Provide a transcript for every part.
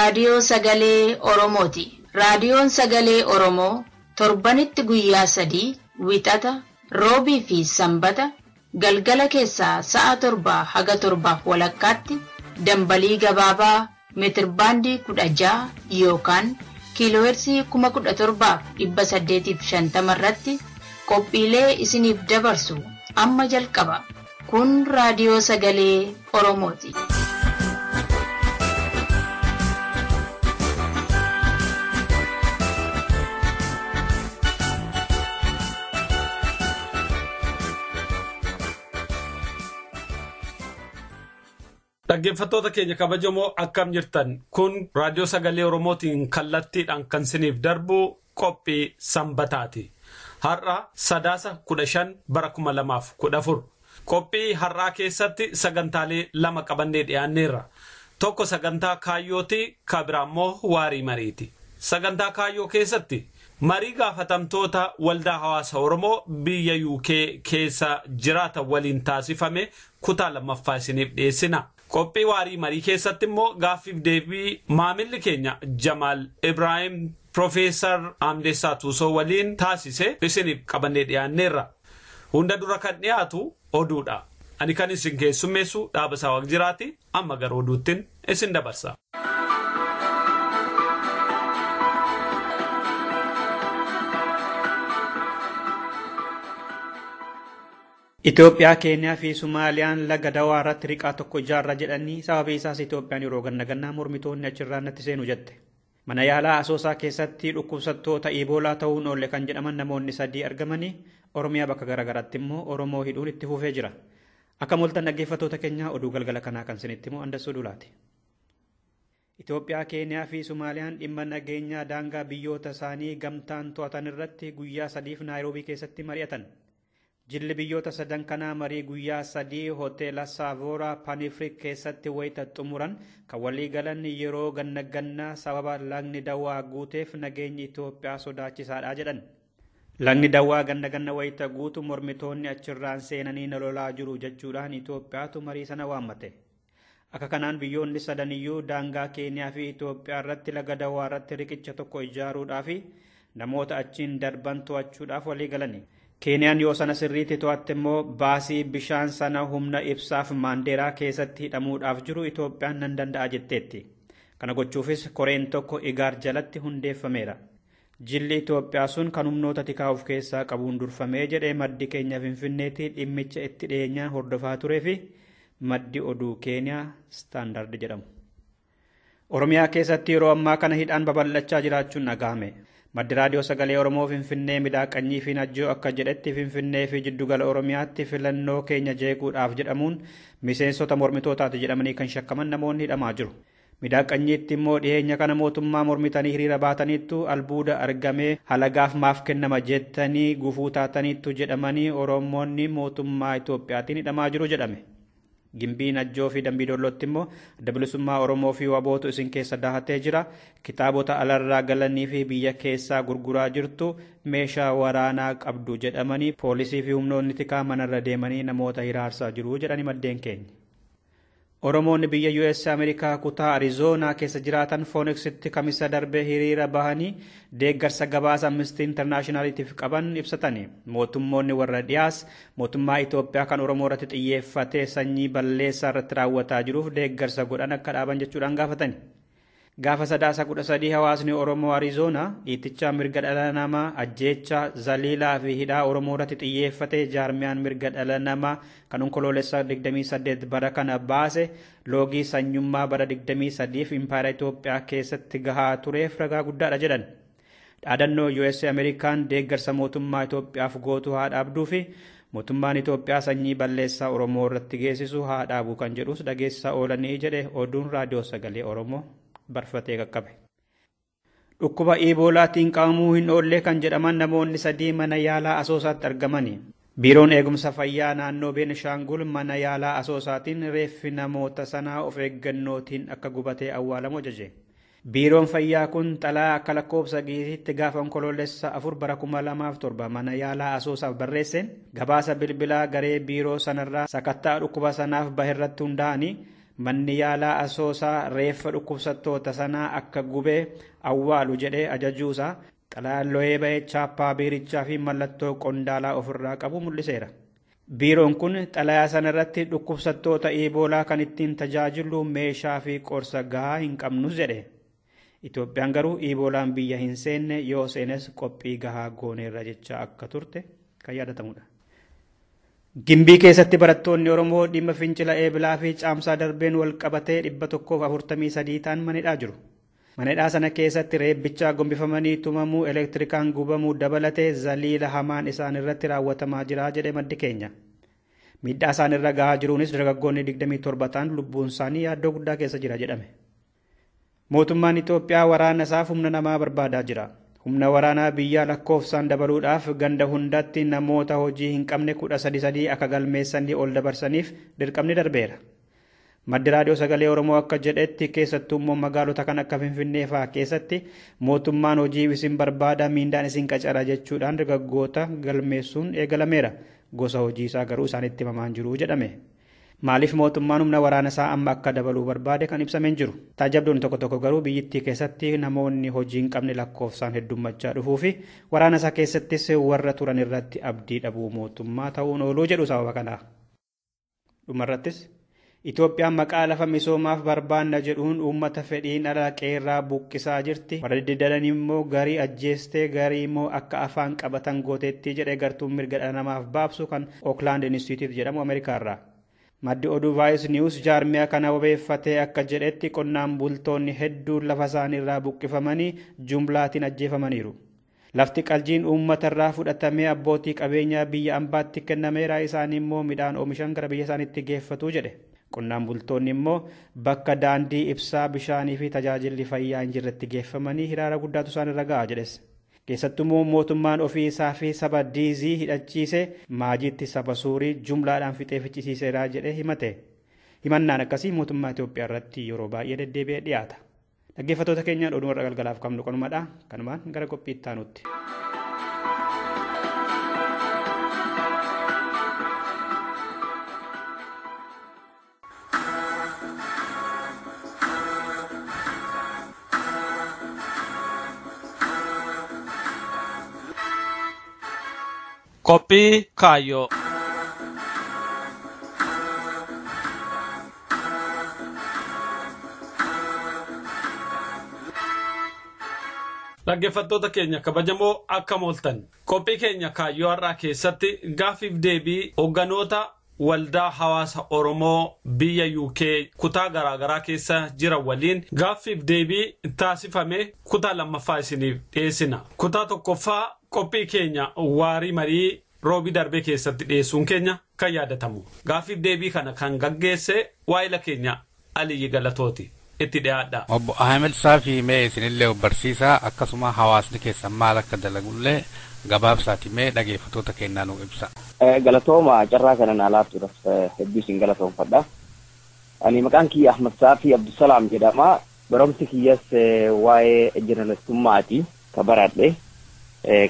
Raadiyoo Sagalee Oromooti. Raadiyoon Sagalee Oromoo torbanitti guyyaa 3 Wixata, Roobii fi Sanbata galgala keessaa sa'a 7 haga 7:30tti dambalii gabaabaa meetirbaandii 16 yookaan kiiloohertzii 17,850 irratti qophiilee isiniif dabarsu amma jalqaba. Kun Raadiyoo Sagalee Oromooti. Dhaggeeffattoota keenya kabajamoo, akkam jirtan? Kun Raadiyoo Sagalee Oromootiin kallattiidhaan kan siniif darbu qophii Sanbataati. Har'a Sadaasa 15 bara 2014. Qophii har'aa keessatti sagantaalee lama qabannee dhiyaanneerra. Tokko sagantaa kaayyooti, ka biraa immoo waarii mariiti. Sagantaa kaayyoo keessatti marii gaafatamtoota Waldaa Hawaasa Oromoo biyya UK keessa jiraatan waliin taasifame kutaa lammaffaa isiniif dhiyeessina. Qophii waarii marii keessatti immoo gaaffiif deebii maamilli keenya Jamaal Ibrahim Profeesar Amdeessaa Tuusoo waliin taasise isiniif qabannee dhiyaanneerra. Hunda dura kan dhiyaatu oduudha. Ani kan isin keessummeessu Dhaabasaa Waaqjiraati. Amma gara oduuttiin isin dabarsa. Itoophiyaa, Keeniyaa fi Sumaaliyaan laga Dawaa irratti riqaa tokko ijaarra jedhanii, sababii isaas Itoophiyaan yeroo ganna gannaa mormitoonni achirraa natti seenu jette. Mana yaalaa Asoosaa keessatti dhukkubsattoota Iboolaa ta'uun oolle kan jedhaman namoonni 3 argamanii. Oromiyaa bakka garaagaraatti immoo Oromoo hidhuun itti fufee jira. Akka moltan dhaggeeffattoota keenyaa, oduu galgala kanaa kan isinitti immoo Andassuu Dulaati. Itoophiyaa, Keeniyaa fi Sumaaliyaan dhimma nageenyaa daangaa biyyoota isaanii gamtaan to'atan irratti guyyaa 3f Naayiroobii keessatti mari'atan. Jilli biyyoota sadan kanaa marii guyyaa 3 hoteela Saavooraa Paanifrik keessatti wayita xumuran kan walii galan yeroo ganna gannaa sababa lagni Dawaa guuteef nageenyi Itoophiyaa sodaachisaadha jedhan. Lagni Dawaa ganna ganna wayita guutu mormitoonni achirraan seenanii na lolaa jiru jechuudhaan Itoophiyaatu marii sana waammate. Akka kanaan biyyoonni sadaniyyuu daangaa Keeniyaa fi Itoophiyaa irratti laga Dawaa irratti riqicha tokko ijaaruudhaa fi namoota achiin darban to'achuudhaaf walii galani. Keeniyaan yoo sana sirriitti to'atte immoo baasii bishaan sana humna ibsaaf Maandeeraa keessatti hidhamuudhaaf jiru Itoophiyaan nan danda'a jetteetti. Kana gochuufis koreen tokko Igaar jalatti hundeeffameera. Jilli Itoophiyaa sun kan humnoota tikaa of keessaa qabuun durfamee jedhee maddi keenya Finfinneetti dhimmicha itti dhiyeenyaan hordofaa turee fi maddi oduu Keeniyaa Istaandaard jedhamu. Oromiyaa keessatti yeroo ammaa kana hidhaan babal'achaa jiraachuun dhagahame. Maddi Raadiyoo Sagalee Oromoo Finfinnee Midaaqanyii fi Najjoo akka jedhetti, Finfinnee fi jiddugala Oromiyaatti filannoo keenya jeequudhaaf jedhamuun miseensota mormitootaati jedhamanii kan shakkaman namoonni hidhamaa jiru. Midaaqanyiitti immoo dhiyeenya kana mootummaa mormitanii hiriira baataniittu, albuuda argamee halagaaf maaf kennama jettanii gufuu taataniittu jedhamanii Oromoonni mootummaa Itoophiyaatiin hidhamaa jiru jedhame. Gimbii, Najjoo fi Dambii Dollootti immoo Adda Bilisummaa Oromoo fi Wabootu isin keessa dahatee jira. Kitaabota alarraa galanii fi biyya keessaa gurguraa jirtu, meeshaa waraanaa qabdu jedhamanii poolisii fi humnoonni tikaa manarra deemanii namoota hiraarsaa jiru jedhani maddeen keenya. Oromoonni biyya US Ameerikaa kutaa Arizoonaa keessa jiraatan Fooniksitti Kamisa darbee hiriira bahanii deeggarsa gabaasa Amnesty Internationalitiif qaban ibsatani. Mootummoonni warra dhiyaas mootummaa Itoophiyaa kan Oromoo irratti xiyyeeffatee sanyii balleessaa irratti raawwataa jiruuf deeggarsa godhan akka dhaaban jechuudhaan gaafatani. Gaafa Sadaasa 13 hawaasni Oromoo Arizoonaa dhiitichaa mirga dhala namaa, ajjeechaa, zaliilaa fi hidhaa Oromoo irratti xiyyeeffatee jaarmiyaan mirga dhala namaa kan Onkoloolessa 28 bara kana baase loogii sanyummaa bara 23 fi impaayera Itoophiyaa keessatti gahaa tureef ragaa guddaadha jedhan. Dhaadannoo US Ameerikaan deeggarsa mootummaa Itoophiyaaf gootu haa dhaabduu fi mootummaan Itoophiyaa sanyii balleessaa Oromoo irratti geessisu haa dhaabu kan jedhus dhageessisaa oolanii jedhe oduun Raadiyoo Sagalee Oromoo barfatee qaqqabe. Dhukkuba Iboolaatiin qabamuu hin oolle kan jedhaman namoonni 3 mana yaalaa Asoosaatti argamani. Biiroon eegumsa fayyaa naannoo Beenishaangul mana yaalaa Asoosaatiin reeffi namoota sanaa of eeggannootiin akka gubatee awwaalamu ajaje. Biiroon fayyaa kun xalayaa akka lakkoofsa Giiziitti gaafa Onkoloolessa 4 bara 2007 mana yaalaa Asoosaaf barreesseen gabaasa bilbilaa garee biiroo sanarraa sakatta'a dhukkuba sanaaf bahe irratti hundaa'anii Manni yaalaa Asoosaa reeffa dhukkubsattoota sanaa akka gubee awwaalu jedhee ajajuusaa xalayaan lo'ee ba'ee chaappaa biirichaa fi mallattoo qondaalaa ofirraa qabu mul'iseera. Biiroon kun xalayaa sanarratti dhukkubsattoota Iboolaa kan ittiin tajaajilu meeshaa fi qorsa gahaa hin qabnus jedhe. Itoophiyaan garuu Iboolaan biyya hin seenne, yoo seenes qophii gahaa gooneerra jechaa akka turte kan yaadatamudha. Gimbii keessatti barattoonni Oromoo dhimma fincila Eebilaa fi Caamsaa darbeen wal qabatee 143 ta'an manidhaa jiru. Manidhaa sana keessatti reebbichaa gombifamanii tumamuu, elektirikaan gubamuu dabalatee zaliila hamaan isaan irratti raawwatamaa jira jedhe maddi keenya. Miidhaa isaan irra gahaa jiruunis dargaggoonni 27 ta'an lubbuun isaanii yaaddoo guddaa keessa jira jedhame. Mootummaan Itoophiyaa waraana isaaf humna namaa barbaadaa jira. Humna waraanaa biyyaa lakkoofsaan dabaluudhaaf ganda hundatti namoota hojii hin qabne 13 akka galmeessanii ol dabarsaniif dirqamni darbeera. Maddi Raadiyoo Sagalee Oromoo akka jedhetti keessattuu immoo magaalota kan akka Finfinnee fa'aa keessatti mootummaan hojii isin barbaada, miindaan isin qacara jechuudhaan dargaggoota galmeessuun eegalameera. Gosa hojii isaa garuu isaanitti himamaa hin jiru jedhame. Maaliif mootummaan humna waraana isaa amma akka dabaluu barbaade kan ibsamee hin jiru. Taajabdoonni tokko tokko garuu biyyittii keessatti namoonni hojii hin qabne lakkoofsaan heddummachaa dhufuu fi waraana isaa keessattis warra turan irratti abdii dhabuu mootummaa ta'uun ooluu jedhu sababa kanaa. Dhumarrattis Itoophiyaan maqaa lafa misoomaaf barbaanna jedhuun uummata fedhiin ala qeerraa buqqisaa jirti. Warra diddan immoo garii ajjeestee garii immoo akka afaan qabatan gooteetti jedhee gartuun mirga dhala namaaf baabsu kan Oakland Institute jedhamu Ameerikaarraa. Maddi oduu Vice News jaarmiyaa kana wabeeffatee akka jedhetti qonnaan bultoonni hedduun lafa isaaniirraa buqqifamanii jumlaatiin ajjeefamaniiru. Lafti qaljiin uummata irraa fudhatamee abbootii qabeenyaa biyya ambaatti kennameera, isaan immoo midhaan oomishan gara biyya isaaniitti geeffatu jedhe. Qonnaan bultoonni immoo bakka daandii, ibsaa, bishaanii fi tajaajilli fayyaa hin jirretti geeffamanii hiraara guddaatu isaan irra ga'a jedhes. Keessattuu mootummaan ofii isaa fi saba diizii hidhachiise maajiitti saba suurii jumlaadhaan fixee ficcisiiseera jedhee himate. Himannaan akkasii mootummaa Itoophiyaa irratti yeroo baay'ee deddeebi'ee dhiyaata. Dhaggeeffattoota keenyaan oduu warra galgalaaf qabnu kanumadha. Kanumaan gara qophii itti aanutti. Qophii kaayyoo. Dhaggeeffattoota keenya kabajamoo akkam ooltan. Qophii keenya kaayyoo har'aa keessatti gaaffiif deebii hoogganoota waldaa hawaasa Oromoo biyya UK kutaa garaagaraa keessa jiran waliin gaaffiif deebii taasifame kutaa lammaffaa isiniif dhiyeessina. Kutaa tokkoffaa qophii keenya waarii marii roobii darbee keessatti dhiyeessuun keenya kan yaadatamu. Gaaffiif deebii kana kan gaggeesse waa'ila keenya Aliyyi Galatooti. Itti dhiyaadha. Obbo Ahmed Saafii, mee isinillee barsiisaa, akkasuma hawaasni keessan maal akka dalagullee gabaabsaati mee dhageeffattoota keenyaa nu ibsa. Galatooma, carraa kana naa laattuudhaaf hedduu isin galatoomfadha. Ani maqaan kiyya Ahmad Saafii Abdusalaam jedhama. Barumsi kiyyas waa'ee journalistummaati ka baradhe,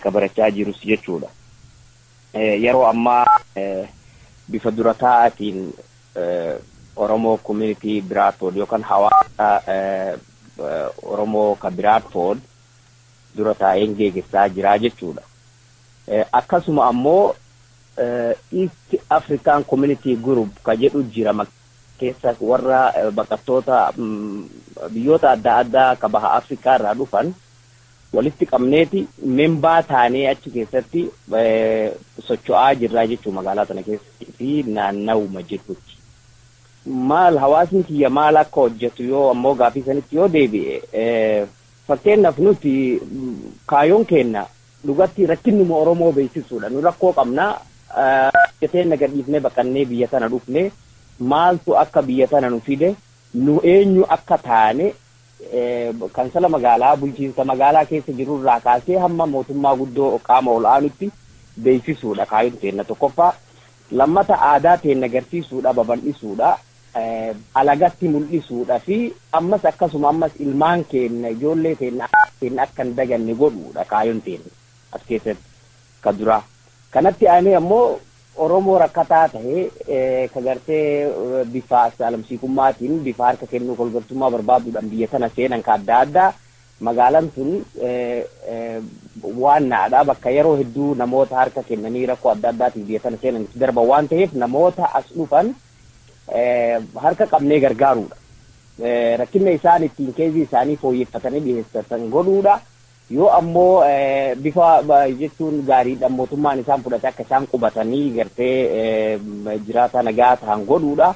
ka barachaa jirus jechuudha. Yeroo ammaa bifa dura taa'aatiin Oromoo Community Bradford yookaan hawaasa Oromoo ka Bradford dura taa'een geggeessaa jira jechuudha. Akkasuma ammoo East African Community Group ka jedhu jira, keessa warra baqattoota biyyoota adda addaa ka baha Afrikaa irraa dhufan walitti qabneeti member taanee achi keessatti socho'aa jirra jechuu, magaalaa tana keessatti fi naannawuma jirrutti. Maal hawaasni kiyya maal akka hojjetu yoo ammoo gaafii sanitti yoo deebi'e, fakkeenyaaf nuti kaayoon keenya dhugatti rakkinnuma Oromoo beeksisuudha. Nu rakkoo qabna, jetee gadhiifnee baqannee biyya tana dhufne, maaltu akka biyya tana nu fide, nu eenyu akka taane, kansala magaalaa, bulchiinsa magaalaa keessa jirurraa kaasee hamma mootummaa guddoo qaama ol aanutti beeksisuudha kaayoon teenna tokkoffaa. Lammata aadaa teenna agarsiisuudha, babal'isuudha, alagatti mul'isuudha fi ammas akkasuma ammas ilmaan keenya, ijoollee keenya akka hin daganne godhuudha kaayoon teenna as keessatti ka duraa. Kanatti aanee ammoo Oromoo rakkataa ta'e ka gartee bifa asaalamsiikummaatiin bifa harka kennuu kolgaltummaa barbaaduudhaan biyya tana seenan ka adda addaa magaalaan tun waan naadha bakka yeroo hedduu namoota harka kennanii rakkoo adda addaatiin biyya tana seenan itti darban waan ta'eef namoota as dhufan harka qabnee gargaaruudha. Rakkinna isaan ittiin keezii isaanii fooyyeffatanii dhiyeessatan godhuudha. Yoo ammoo bifa jechuun gaariidhaan mootummaan isaan fudhate akka isaan qubatanii gartee jiraata nagaa ta'an godhuudha.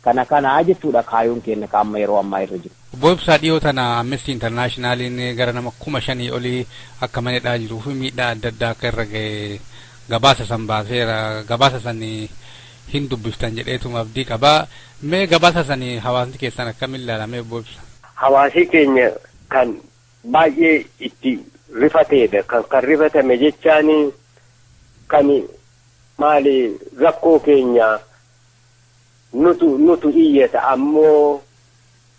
Kana kana jechuudha kaayoon keenya ka amma yeroo ammaa irra jiru. Obbo Ibsaa, dhiyoo tana Amnesty Internationaliin gara nama 5,000 olii akka mana hidhaa jiruu fi miidhaa adda addaa akka irra ga'e gabaasa san baaseera. Gabaasa san hin dubbiftan jedheetuma abdii qabaa. Mee gabaasa san hawaasni keessan akkamiin ilaalame, Obbo Ibsaa? Hawaasi keenya kan baay'ee itti rifateedha. Kan rifatame jechaan kan maali, rakkoo keenya nutu iyyata, ammoo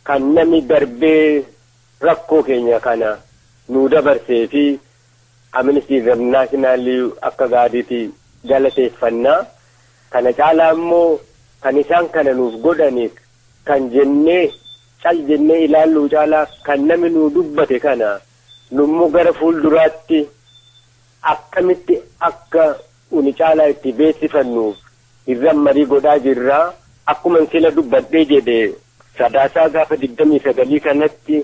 kan nami darbee rakkoo keenya kana nu dabarsee fi Amnesty International akka gaariitti galateeffannaa. Kana caalaa immoo kan isaan kana nuuf godhaniif kan jennee cal jennee ilaalluu caalaa kan nami nu dubbate kana nummoo gara fuulduraatti akkamitti akka uni caalaa itti beeksifannuuf irra marii godhaa jirra. Akkuma sila dubbadhee jedhe, Sadaasaa gaafa 29 kanatti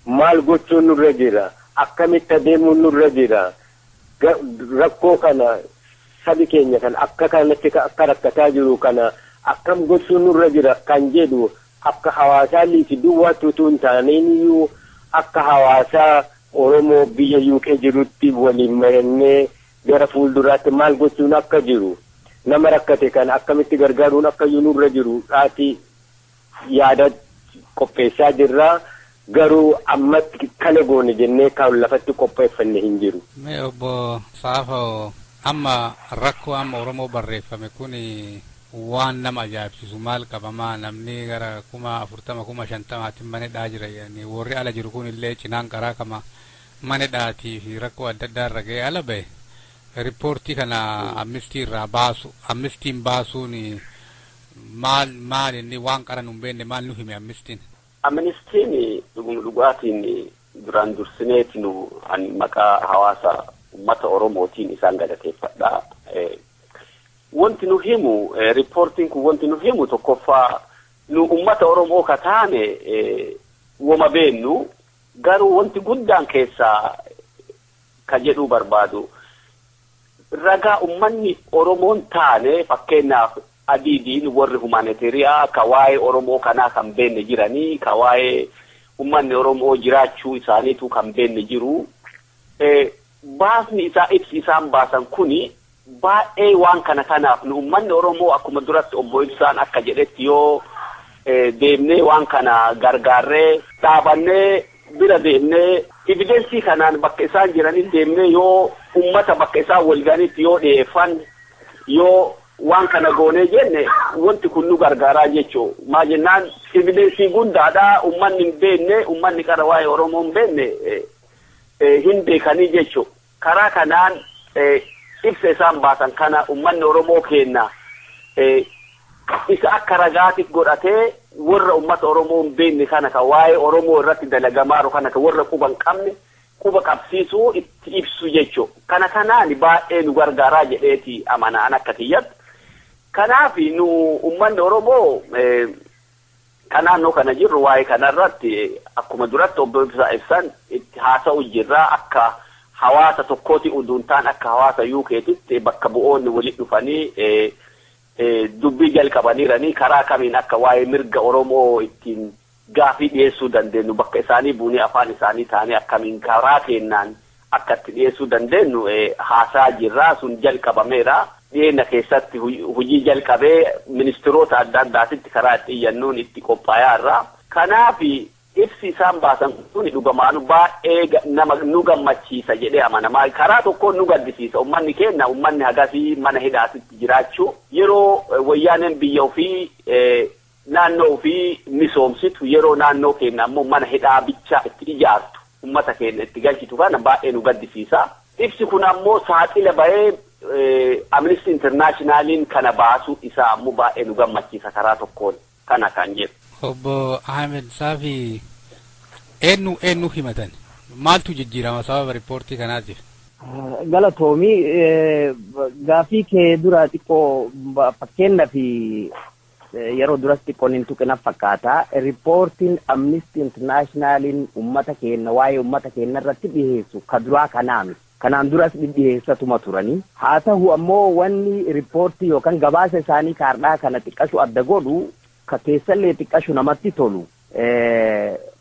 maal gochuun nurra jira, akkamitti adeemuun nurra jira, rakkoo kana sabi keenya kan akka kanatti akka rakkataa jiru kana akkam gochuun nurra jira kan jedhu akka hawaasaa liiti duwwaatti utuu hin taaneen iyyuu akka hawaasaa Oromoo biyya UK jirutti waliin marannee gara fuulduraatti maal gochuun akka jiru, nama rakkate kan akkamitti gargaaruun akka nurra jiru dhaati yaada qopheessaa jirra. Garuu ammatti kana goone jennee kan lafatti qopheeffanne hin jiru. Mee Obbo Saafoo, amma rakkoo amma Oromoo barreeffame kun waan nama ajaa'ibsiisu maal qabamaa? Namni gara 40,000 50,000 mana hidhaa jira jedhanii, warri ala jiru kun illee cinaan karaa kama mana hidhaatii fi rakkoo adda addaa irra ga'ee ala ba'e. Riippoortii kana Amnesty irraa baasu, Amnestiin baasuun maal maal inni waan qaran hin beekne maal nu hime Amnestiin? Amnestiin dhuguma dhugaatiin duraan dursineeti nu ani maqaa hawaasa uummata Oromootiin isaan galateeffadha. Wanti nu himu riippoortiin kun, wanti nu himu tokkoffaa, nu uummata Oromoo ka taane wama beennu, garuu wanti guddaan keessaa ka jedhuu barbaadu ragaa uummanni Oromoon taane, fakkeenyaaf adiidiin warri humanitariyaa ka waa'ee Oromoo kanaa kan beenne jiranii, ka waa'ee uummanni Oromoo jiraachuu isaaniitu kan beenne jiru. Baasni isaa, ibsi isaan baasan kuni baay'ee waan kana kanaaf nu uummanni Oromoo akkuma duratti Obbo Ibsaan akka jedhetti yoo deemnee waan kana gargaarree dhaabannee bira deemnee evidensii kanaan bakka isaan jiranii deemnee yoo ummata bakka isaan wal ga'anitti yoo dhiyeeffan, yoo waan kana goonee jenne, wanti kun nu gargaaraa jechuu. Maa jennaan, evidensii guddaadha. Ummanni hin beekne, ummanni qara waa'ee Oromoo hin beekne hin beekanii jechuu. Karaa kanaan ibsa isaan baasan kana ummanni Oromoo kenna isa akka ragaatiif godhatee warra ummata Oromoo hin beekne kana, ka waa'ee Oromoo irratti dalagamaaru kana, ka warra quba hin qabne quba qabsiisuu itti ibsu jechuu. Kana kanaan baay'ee nu gargaaraa jedheeti amanaan akka kiyyatti. Kanaaf nu ummanni Oromoo kan naannoo kana jirru waa'ee kanarratti akkuma duratti Obbo Ibsaa ibsan itti haasa'u jirra. Akka hawaasa tokkooti utuu hin taane akka hawaasa UK'titti bakka bu'oonni walitti dhufanii dubbii jalqabaniiranii karaa kamiin akka waa'ee mirga Oromoo ittiin gaafii dhiyeessuu dandeenyu, bakka isaanii buunee afaan isaanii taanee akkamiin karaa kennaan akka itti dhiyeessuu dandeenyu haasaa jirra. Sun jalqabameera. Dhiyeenya keessatti hojii jalqabee ministiroota adda addaatitti karaa itti iyyannuun itti qophaayaa irra. Kanaaf ibsi isaan baasan kun dhugamaanu baay'ee nama nu gammachiisa jedhee amanama. Karaa tokkoon nu gaddisiisa. Uummanni keenya, uummanni hagasii mana hidhaatitti jiraachuu, yeroo wayyaaneen biyya ofii naannoo ofii misoomsitu, yeroo naannoo keenya ammoo mana hidhaa bichaa itti ijaartu, uummata keenya itti galchitu kana baay'ee nu gaddisiisa. Ibsi kun ammoo saaxila bahee Amnesty Internationaliin kana baasuu isaa ammoo baay'ee nu gammachiisa karaa tokkoon kana kan jedhu. Obbo Ahmed Saafi, eenyu eenyu himatan? Maaltu jijjiirama sababa riippoortii kanaatiif? Galatoomii, gaafii kee dura xiqqoo fakkeenyaa fi yeroo duras xiqqoon hin tuqina fakkaata. Riippoortiin Amnesty Internationaliin uummata keenya waa'ee uummata keenya irratti dhiyeessu ka duraa kanaa miti. Kanaan duras dhiyeessatuma turanii. Haa ta'u ammoo wanni riippoortii yookaan gabaasa isaanii kaardhaa kana xiqqashu adda godhu, ka keessallee xiqqashu namatti tolu,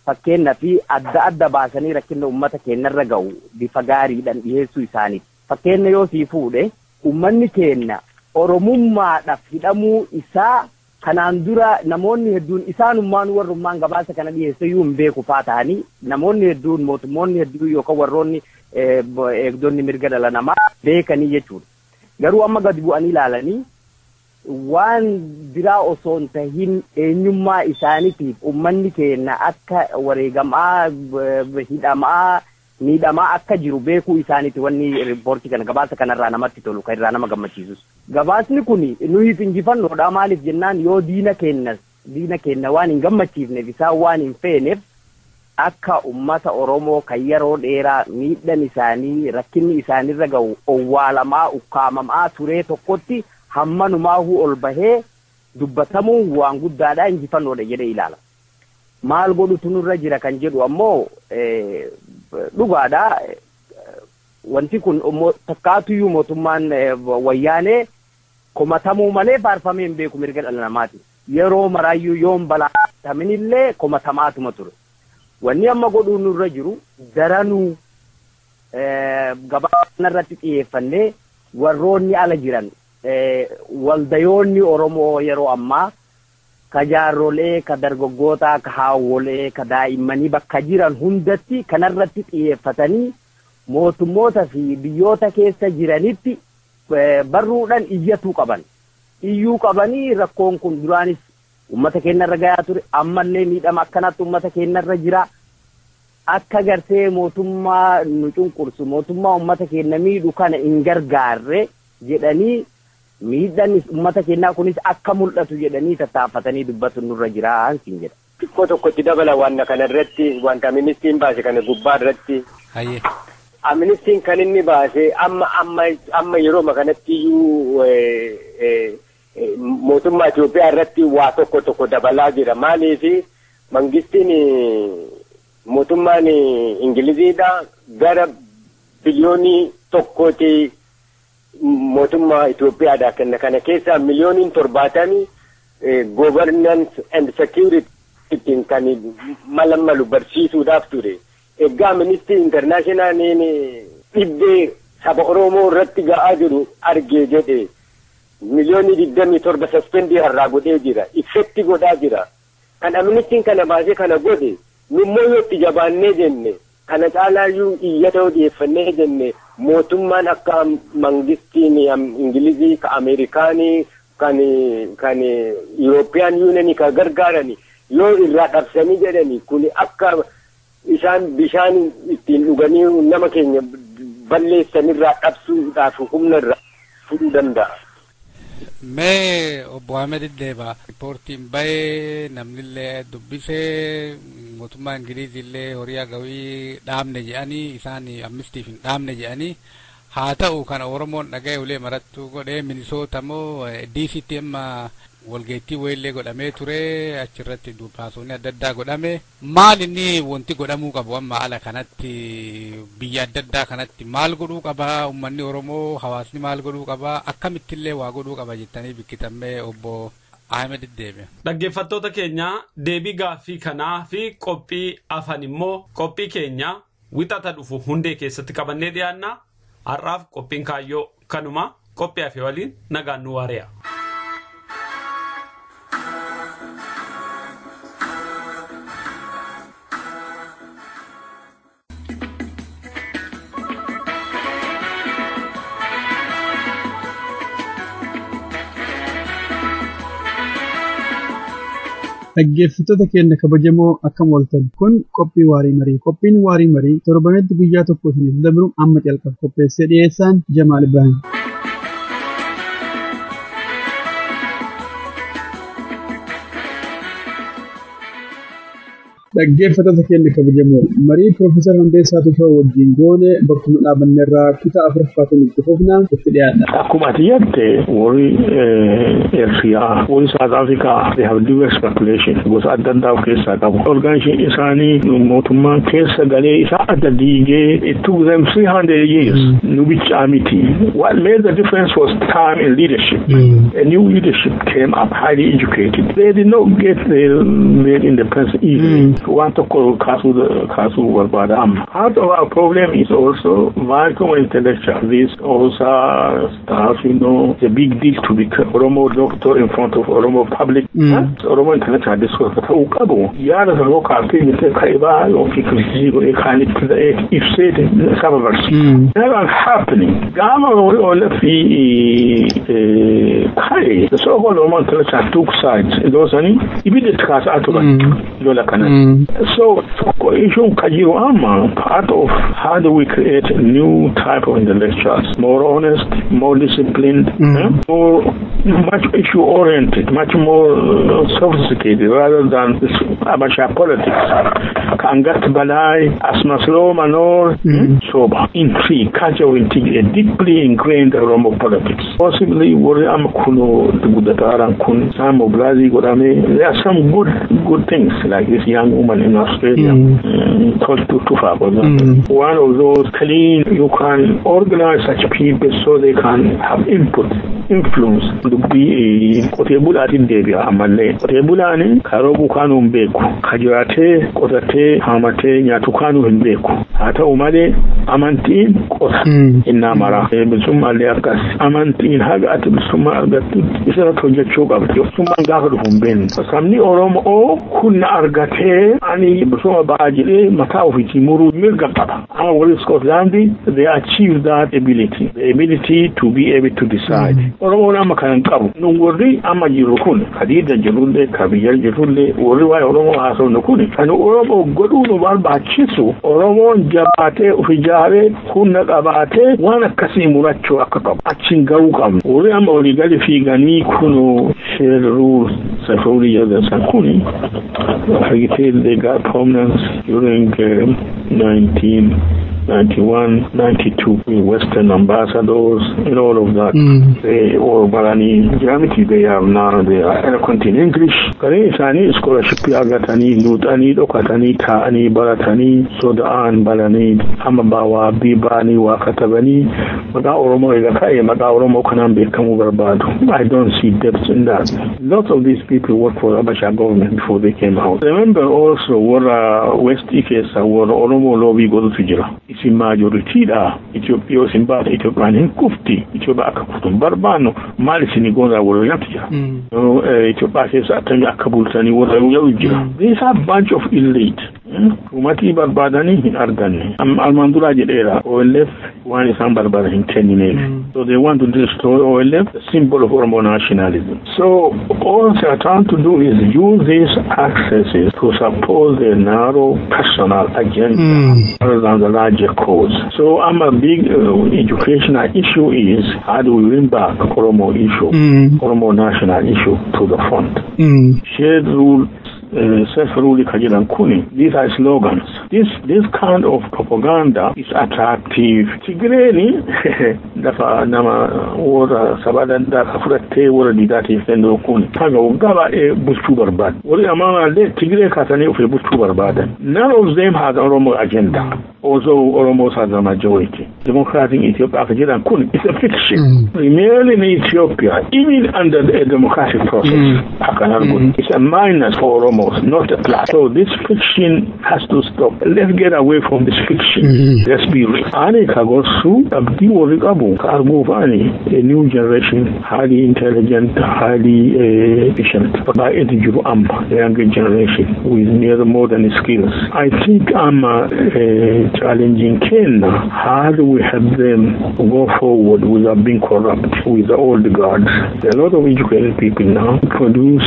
fakkeenyaa fi adda adda baasanii rakkina uummata keenyarra ga'u bifa gaariidhaan dhiyeessuu isaaniiti. Fakkeenya yoo sii fuudhe, uummanni keenya Oromummaadhaaf hidhamuu isaa kanaan dura namoonni hedduun isaanummaan warrummaan gabaasa kana dhiyeesse iyyuu hin beeku faa ta'anii, namoonni hedduun, mootummoonni hedduun yookaan warroonni eegdonni mirga dhala namaa beekanii jechuudha. Garuu amma gadi bu'anii ilaalanii waan biraa osoo hin tahin eenyummaa isaaniitiif uummanni keenya akka wareegamaa, hidhamaa, miidhamaa akka jiru beekuu isaaniiti wanni riippoortii kana gabaasa kanarraa namatti tolu, kan irraa nama gammachiisus. Gabaasni kun nuyiif injifannoodha. Maaliif jennaan, yoo diina keenya waan hin gammachiifneef, isaan waan hin feeneef, akka ummata Oromoo kan yeroo dheeraa miidhan isaanii, rakkinni isaanirra ga'u owwaalamaa, ukkaamamaa turee tokkotti hammanumaahuu ol bahee dubbatamuun waan guddaadha, injifannoodha jedhee ilaala. Maal godhutu nurra jira kan jedhu ammoo, dhugaadha. Wanti kun takkaatuyyuu mootummaan wayyaanee komatamuu malee faarfamee hin beeku mirga dhala namaati. Yeroo maraayyuu yoon balaafaminillee komatamaatuma ture. Wanni amma godhuu nurra jiru, daranuu gabaa irratti xiyyeeffannee, warroonni ala jiran, waldayoonni Oromoo yeroo ammaa, ka jaarrolee, ka dargaggootaa, ka haawwolee, ka daa'immanii bakka jiran hundatti kanarratti xiyyeeffatanii mootummoota fi biyyoota keessa jiranitti barruudhaan iyyatuu qaban. Iyyuu qabanii, rakkoon kun duraanis uummata keenyarra gahaa ture, ammallee miidhama akkanatti uummata keenyarra jira. Akka gartee mootummaa nu cunqursu, mootummaa uummata keenya miidhu kana hin gargaarre jedhanii, miidhaan uummata keenyaa kunis akka mul'atu jedhanii tattaaffatanii dubbatu nurra jira siin jedha. Xiqqoo tokkotti dabala waan kana irratti, wanta Amnestiin baase kana gubbaa irratti. Amnestiin kan inni baase amma amma amma yeroo kanatti iyyuu mootummaa Itoophiyaa irratti waa tokko tokko dabalaa jira. Maaliif mangistiin mootummaan Ingiliziidha gara biliyoonii 1ti mootummaa Itoophiyaadha kenna. Kana keessaa miliyooniin 70 governance and security kan mala malu barsiisuudhaaf ture. Egaa Amnesty Internationaliin dhibbee saba Oromoo irratti ga'aa jiru argee jedhe miliyoonii 27 suspend har'aa godhee jira. Effect godhaa jira. Kan Amnestiin kana baasee kana godhe, nummoo yoo itti jabaannee jenne, kana caalaayyuu iyyata yoo dhiyeeffannee jenne, mootummaan akka mangistiin Ingilizii, ka Ameerikaanii, kan European Union ka gargaarani yoo irraa dhabsanii jedhani, kun akka isaan bishaan ittiin dhuganii nama keenya balleessanirraa dhabsuudhaaf humna irraa fudhuu danda'a. Mee obbo Ahmed Deeba, riippoortiin bahee namnillee dubbisee, mootummaa Ingiliziillee horii hagawii dhaabne jedhanii, isaan Amnestiif hin dhaabne jedhanii, haa ta'u kana Oromoon dhaga'e ulee marattuu godhee, Minisoota moo DCtti amma walgeettii wayiillee godhamee ture, achirratti paasonni adda addaa godhame. Maal inni wanti godhamuu qabu amma ala kanatti, biyya adda addaa kanatti maal godhuu qaba ummanni Oromoo, hawaasni maal godhuu qaba, akkamittillee waa godhuu qaba jettanii bikkitammee, obbo Ahmed deebi'a? Dhaggeeffattoota keenya, deebii gaaffii kanaa fi qophii afan immoo qophii keenya wixata dhufu hundee keessatti qabannee dhiyaanna. Har'aaf qophiin kaayyoo kanuma. Qophii hafe waliin nagaan nu waari'a. Dhaggeeffattoota keenya kabajamoo, akkam ooltan? Kun qophii waarii marii. Qophiin waarii marii torbanitti guyyaa tokko isiniif dabru amma calqaba. Qopheessee dhiyeessaan Jamaal Ibrahim. Dhaggeeffattoota keenya kabajamoo marii Piroofeesar Hamdeessaa Tufaa wajjin goone bakkuma dhaabanne irraa kutaa afuraffaatiin itti fufnaa itti dhiyaadha. Akkuma ati jette warri Eritrea, warri South Africa, they have diverse population gosa adda addaa of keessaa qabu. Organization isaanii mootummaan keessa galee isaa adda diigee it took them 300 years. Nu bichaa miti. What made the difference was time in leadership. A new leadership came up, highly educated. They did not get their independence easily. Waan tokko kaasuu barbaada amma. Part of our problem is also vacuum intellectual. This also staff, you know, it's a big deal to be Oromo doctor in front of Oromo public. Oromo intellectual discourse ta'uu qabu. Yaada tokko kaasee jettee ka'ibaa yookiin kirisii godhee kaanitti ta'ee ibsee saba barsiisa. That was happening. Gama OLF ka'e the so-called Oromo intellectual took sides. Iddoo ibidda itti kaasaa turan lola kana. So issue kajiru amma part of how do we create a new type of intellectuals, more honest, more disciplined, more much issue oriented, much more sophisticated rather than this Abasha politics. Kangat Balai, Asmaslo Manor, sober, intrigue, culture of intrigue, a deeply ingrained Oromo politics. Possibly warri amma kuno guddataran kun some mobilize godhame. There are some good things like this young woman in Australia, called Tufa, for example. One of those clean, you can organize such people so they can have input, influence. Dubbii qotee bulaatiin deebi'a ammallee. Qotee bulaan karoo kaanuu hin beeku. Ka jiraatee qotatee haamatee nyaatu kaanuu hin beeku. Haa ta'u malee amantiin qota innaa mara. Bilisummaallee akkas. Amantiin haga ati bilisummaa argattutti isarratti hojjechuu qabdi. Bilisummaan gaafa dhufu hin beeknu. Sabni Oromoo humna argatee ani bilisummaa ba'aa jedhee mataa ofiitii muruu mirga qaba. Amma warri Scotland they achieve that ability. The ability to be able to decide. Oromoon amma kan qabu. Nu warri amma jiru kun Khadija jirullee Kabiyya jirullee warri waa'ee Oromoo haasofnu kun kan Oromoo godhuu nu barbaachisu Oromoon jabaatee of ijaaree humna qabaatee waan akkasii murachuu akka qabu. Achiin gahuu qabnu. Warri amma walii gadi fiiganii kunu shared rule Safuri jedhan san kuni argitee they got prominence during 1991, 92, Western ambassadors and all of that. They all barani Gramity they have now, they are eloquent in English. Garee isaanii scholarship argatanii, nuuxanii, dhokatanii, taa'anii, baratanii, soda'aan balanii, amma baawaa ba'anii waa katabanii maqaa Oromoo egaa ka'e maqaa Oromoo kanaan beekamuu barbaadu. I don't see depth in that. Lots of these people worked for Abasha government before they came out. Remember also warra West keessa warra Oromoo lobby godhutu jira. Isin majoritydha. Itoophiyaa isin baata Itoophiyaan hin kufti. Itoophiyaa akka kuftu hin barbaannu maal isin goonaa warra jedhamtu jira. Itoophiyaa keessa attamii akka bultanii warra jedhu jira. These are bunch of elite. Uummatii barbaadanii hin arganne. Armaan duraa jedheera OLF waan isaan barbaadan hin kennineef. So they want to destroy OLF, the symbol of Oromo nationalism. So all they are trying to do is use these accesses to support their narrow personal agenda rather than the larger cause. So I'm a big educational issue is how do we bring back Oromo issue, Oromo national issue to the front. Shared rule, self-rule kajiran kuni. These are slogans. This kind of propaganda is attractive. Tigreni dafa nama warra saba adda ka fudhattee warra diidaatiif kennuu kun haga waggaa baay'ee bulchuu barbaadu. Warri amaallee Tigree kaasanii ofii bulchuu barbaadan. None of them has Oromo agenda, although Oromos are the majority. Democratic Ethiopia ka jedhan kun is a fiction. Primarily in Ethiopia, even under a democratic process, akkan argu, it's a minus for Oromos, not a plus. So this fiction has to stop. Let's get away from this fiction. Let's be real. Ani ka gorsu abdii warri qabu ka arguuf ani a new generation, highly intelligent, highly efficient. Baay'eetu jiru amma, the younger generation with near modern skills. I think amma challenging Kenya, how do we help them go forward without being corrupt with the old guards? There are a lot of educated people now produce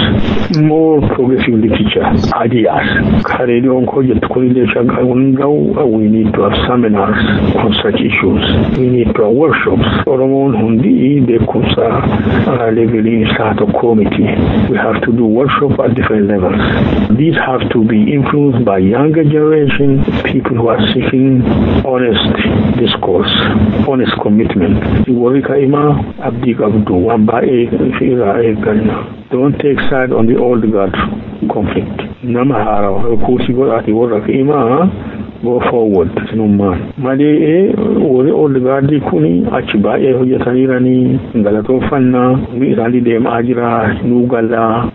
more progressive literature. literature, ideas. Kareediyoon koo jettu kunillee shaggaruun ga'u, we need to have seminars on such issues. We need to have workshops. Oromoon hundi beekumsa levelii isaa tokkoo miti. We have to do workshop at different levels. These have to be influenced by younger generation, people who are seeking honest discourse, honest commitment. Warri ka'imaa abdii qabdu waan baay'ee irraa eegganna. Don't take side on the old guard conflict. Nama haarawaa kuusii godhaati warra ka'imaa go forward sinummaan. Malee warri old guard kuni achi baay'ee hojjetaniiranii galatoonfannaa isaanii deemaa jira nuu galaa.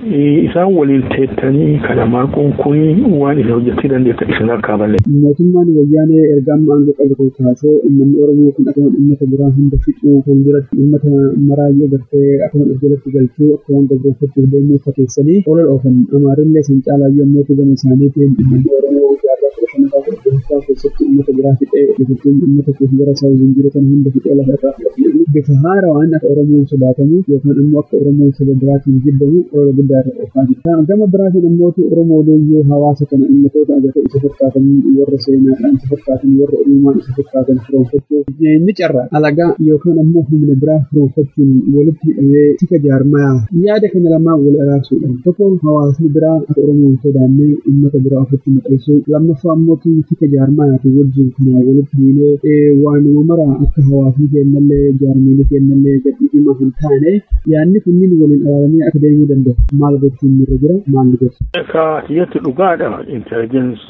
Isaan waliin teettanii kana marquun kuni waan isin hojjechuu dandeettan isin harkaa ballee. Mootummaan wayyaanee erga amma aangoo qabatu kaasee uummanni Oromoo kun akkuma uummata biraa hunda fixuu fuulduratti uummata maraayyuu gartee akkuma of jalatti galchuu akka waan gabroonfachuuf deemuu fakkeessanii olola oofan. Amaarillee san caalaayyuu ammoo gama isaaniitiin uummanni Oromoo jaarraa 15ffaa 16ffaa keessatti uummata biraa fixee jechuun uummata keessa gara saawuziin jiru kan hunda fixee lafa irraa fudhate. Bifa haarawaan akka Oromoon sodaatamu yookaan immoo akka Oromoon saba biraatiin jibbamu olola guddaa irra oofaa jira. Gama biraatiin ammoo Oromoo looyyuu hawaasa kana uummattoota agartee isa fakkaatan warra seenaadhaan isa fakkaatan warra uumamaan isa fakkaatan firoonfachuuf ni carraa alagaa yookaan ammoo humna biraa firoonfachuun walitti hidhamee tika jaarmayaa yaada kana lamaan wal araarsuudhaan tokko hawaasni biraa akka Oromoon sodaannee uummata biraa ofitti maxxansuu, lammaffaa ammoo tika jaarmayaatiin wajjin kana walitti hiinee waanuma maraa akka hawaasni kennallee jaarmoonni kennallee gadhiifamaa hin taane yaadni kunniin waliin araaramee akka deemuu danda'u maal gochuun irra jira maal ni gorsa. Akka kiyyatti dhugaadha intelligence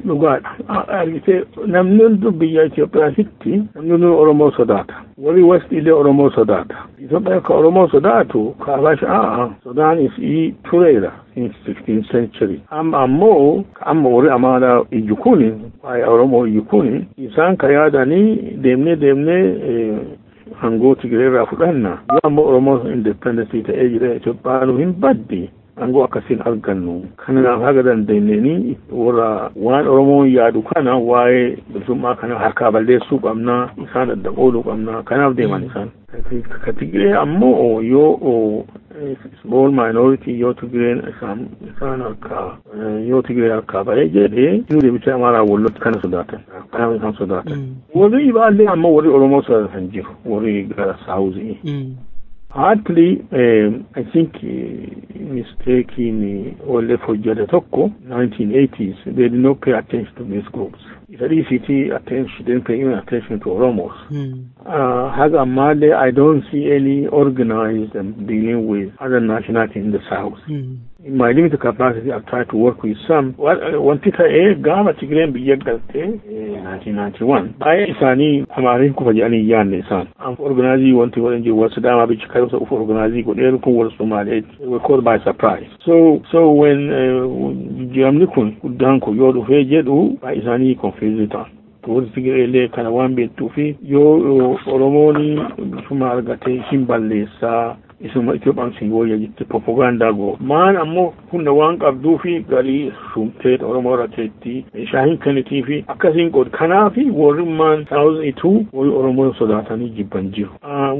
dhugaadha. Argitee namni hundi biyya Itoophiyaatitti namni hundi Oromoo sodaata. Warri West illee Oromoo sodaata. Itoophiyaa ka Oromoo sodaatu ka Habashaa sodaan isii tureera since 16th century. Amma ammoo amma warri Amaaraa iyyu kuni waa'ee Oromoo iyyu kuni isaan ka yaadanii deemnee deemnee aangoo Tigireerraa fudhanna. Yoo ammoo Oromoo independence ta'ee jira Itoophiyaanuu hin baddi. Aangoo akkasiin argannu. Kanaaf haga dandeenyeeni warra waan Oromoon yaadu kana waa'ee bilisummaa kana harkaa balleessuu qabna, isaan adda qooduu qabna, kanaaf deeman isaan. Ka Tigiree ammoo yoo small minority yoo Tigireen isaan harkaa yoo Tigiree harkaa bahee jedhee nu deebisee Amaaraa wallotti kana sodaatan. Kanaaf isaan sodaatan. Warri baallee ammoo warri Oromoo sodaatan jiru warri gara Saawuzii. Partly, I think mistake in OLF hojjete tokko 1980s, they did not pay attention to these groups. Isa DCT attention, didn't pay even attention to Oromos. Haga ammaallee I don't see any organized and dealing with other nationalities in the South. In my limited capacity, I've tried to work with some. Wanti ta'ee gaafa Tigireen biyya galtee 1991 baay'ee isaanii Amaariin kufa jedhanii yaanne isaan. Organizii wanti godhan jiru warra Sidaamaa bicha kayosa uf organizii godheeru kun warra Somaaliyaa were caught by surprise. So when jijjiiramni kun guddaan kun yoo dhufee jedhu baay'ee isaanii confused ta'an. Warri Tigiree illee kana waan beektuu fi yoo Oromoon bilisummaa argatee isin balleessaa isuma Itoophiyaan si wayya jette propagaandaa goo. Maan ammoo humna waan qabduu fi galii shumtee Oromoo irra teetti meeshaa hin kennitii fi akkasiin qood. Kanaafi warrummaan South ituu warri Oromoo sodaatanii jibban jiru.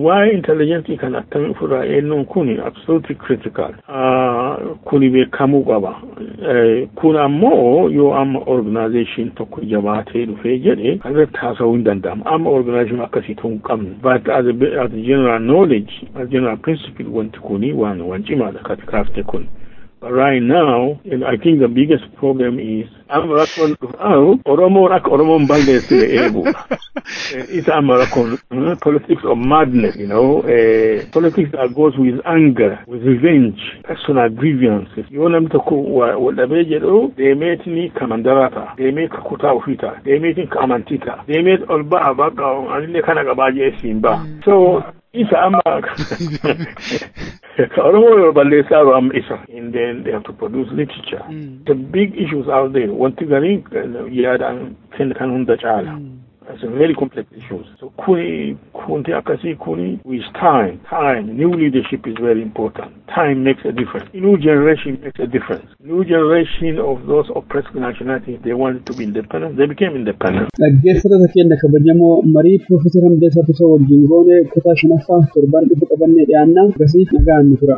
Waa'ee intelligence kan akkamii ofirraa eenyuun kun absolutely critical. Kuni beekamuu qaba. Kun ammoo yoo amma organization tokko jabaatee dhufee jedhe kan irratti haasa'uu hin danda'amu. Amma organization akkasii ta'uu hin qabnu. But as a general knowledge, as general principle wanti kuni waan cimaadha kati kaafte kun. But right now, and I think the biggest problem is amma rakkoon dhufaa Oromoon akka Oromoon balleessine eeguudha. Isa amma rakkoon politics of madness, politics that goes with anger, with revenge, personal grievances. Yoo namni tokko wal dhabee jedhu deemeetini ka mandaraa ta'a, deemee ka kutaa ofii ta'a, deemeetiin ka amantii ta'a, deemeet ol ba'a bakka anillee kana qabaa jedhee siin ba'a. So isa amma ka Oromoo yoo balleessaa jiru amma isa. And then they have to produce literature. The big issues out there, wanti gariin yaadaan kenna kan hunda caala. It's a very complex issues. So kuni kunti akkasii kuni with time, new leadership is very important. Time makes a difference. New generation makes a difference. New generation of those oppressed nationalities, they wanted to be independent, they became independent. Dhaggeeffattoota keenya kabajamoo marii Piroofeesar Hamdeessaa Tusoo wajjin goone kutaa shanaffaa torban dhufu qabannee dhiyaanna. Gasii nagaan nu tura.